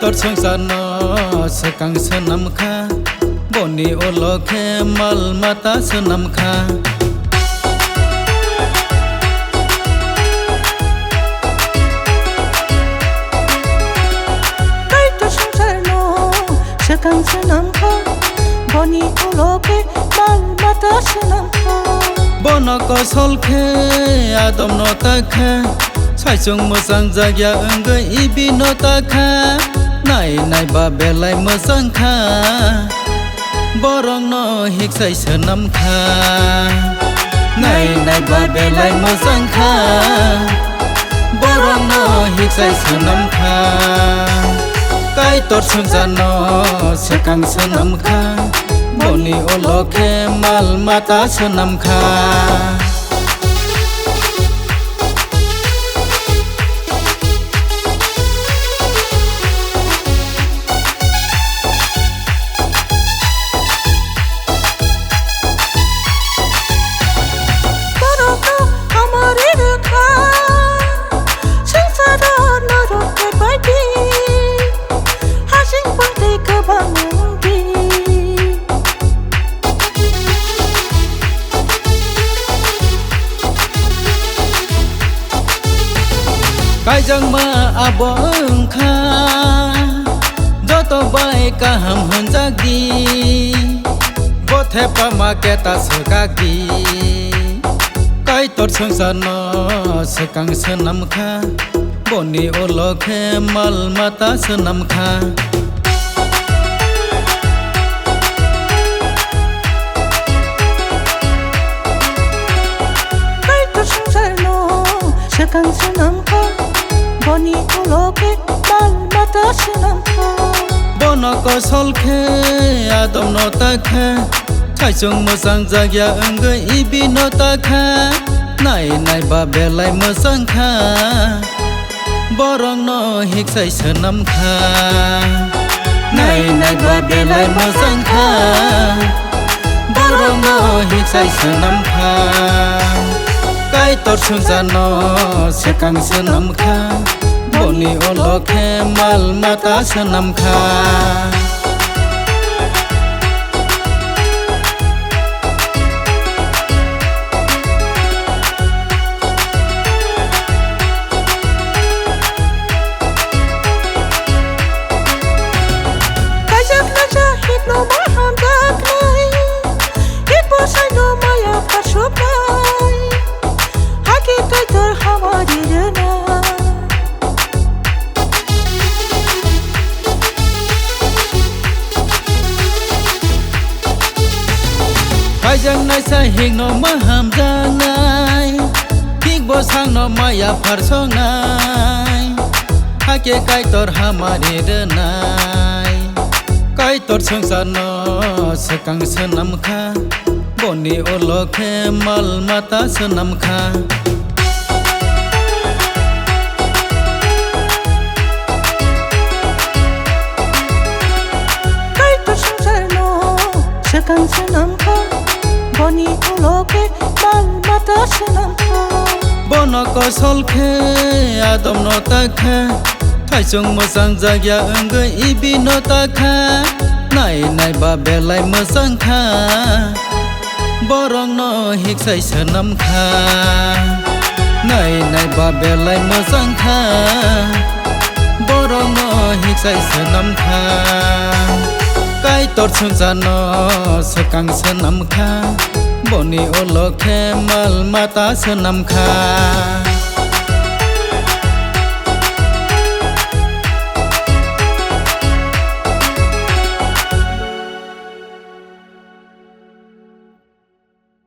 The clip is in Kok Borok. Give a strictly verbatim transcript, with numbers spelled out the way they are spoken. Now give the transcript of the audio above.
Tor swngcharno swkang swnam kha, boni ulo khe mal mata swnam kha. Kaitor swngcharno swkang swnam kha, boni ulo khe mal mata swnam kha. Bono kosol khe Adomno ta kha, saichung mwchang jakya wngwi Ibino ta kha. Nai nai ba belai mwchang kha, borokno hiksai swnam kha. Nai nai ba belai mwchang kha, borokno hiksai swnam kha. Kaitor swngcharno swkang swnam kha, boni ulo khe mal mata swnam kha. Borokno hamari rwkha, swngcharo norok khe baidi, hasing pang tei kwbang wngdi. Kaijakma abo wngkha, joto bai kaham hwnjakdi, bo thepama khe ta swkakdi. Kaitor swngcharno swkang swnam kha, boni ulo khe mal mata swnam kha. Kaitor swngcharno swkang swnam kha, boni ulo khe mal mata swnam kha. Bono kosol khe Adomno ta kha, saichung mwchang jakya wngwi Ibino ta kha. Nai nai ba belai mwchang kha, borokno hiksai swnam kha. Nai nai ba belai mwchang kha, borokno hiksai swnam kha. Kaitor swngcharno swkang swnam kha, boni ulo khe mal mata swnam kha. Kaijak naijak hikno ma hamjaknai, hik bwsaino maya pharsuknai, hakhe Kaitor hamari rwnai. Kaijak naijak hikno ma hamjaknai, hik bwsakno maya pharsoknai, hakhe Kaitor hamari rwnai. Kaitor swngcharno swkang swnam kha, boni ulo khe mal mata swnam kha. Kaitor swngcharno swkang swnam kha, boni ulo khe mal mata swnam kha. Bono kosol khe Adomno ta kha, saichung mwchang jakya wngwi Ibino ta kha. Nai nai ba belai mwchang kha, borokno hiksai swnam kha. Nai nai ba belai mwchang kha, borokno hiksai swnam kha. Kaitor swngcharno swkang swnam kha, boni ulo khe mal mata swnam kha.